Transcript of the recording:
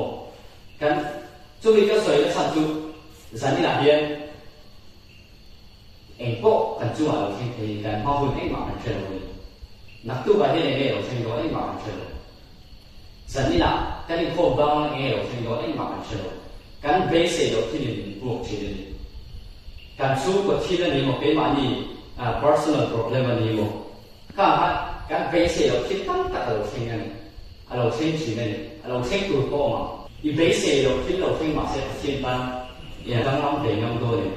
Maw? Kan chumi ka sawi na chhan chu zaninah hian eng pawh kan chungah lo thleng thei in kan hma hun engmah kan hre lo a ni. Naktukah hian enge lo thleng dawn engmah kan hre lo. Zaninah kan inkhawm bang enge lo thleng dawn engmah kan hre lo. Kan beisei loh thilin min puak thin a ni. Kan chhungkaw thil a ni maw keimahni personal problem a ni maw? Khang kha kan beisei loh thil tam tak a lo thleng a ni. A lo thleng thin a ni. A lo thleng tur pawh awm ang. I beisei loh thil lo thleng mahse Pathian tan i danglam ve ngam dawn em?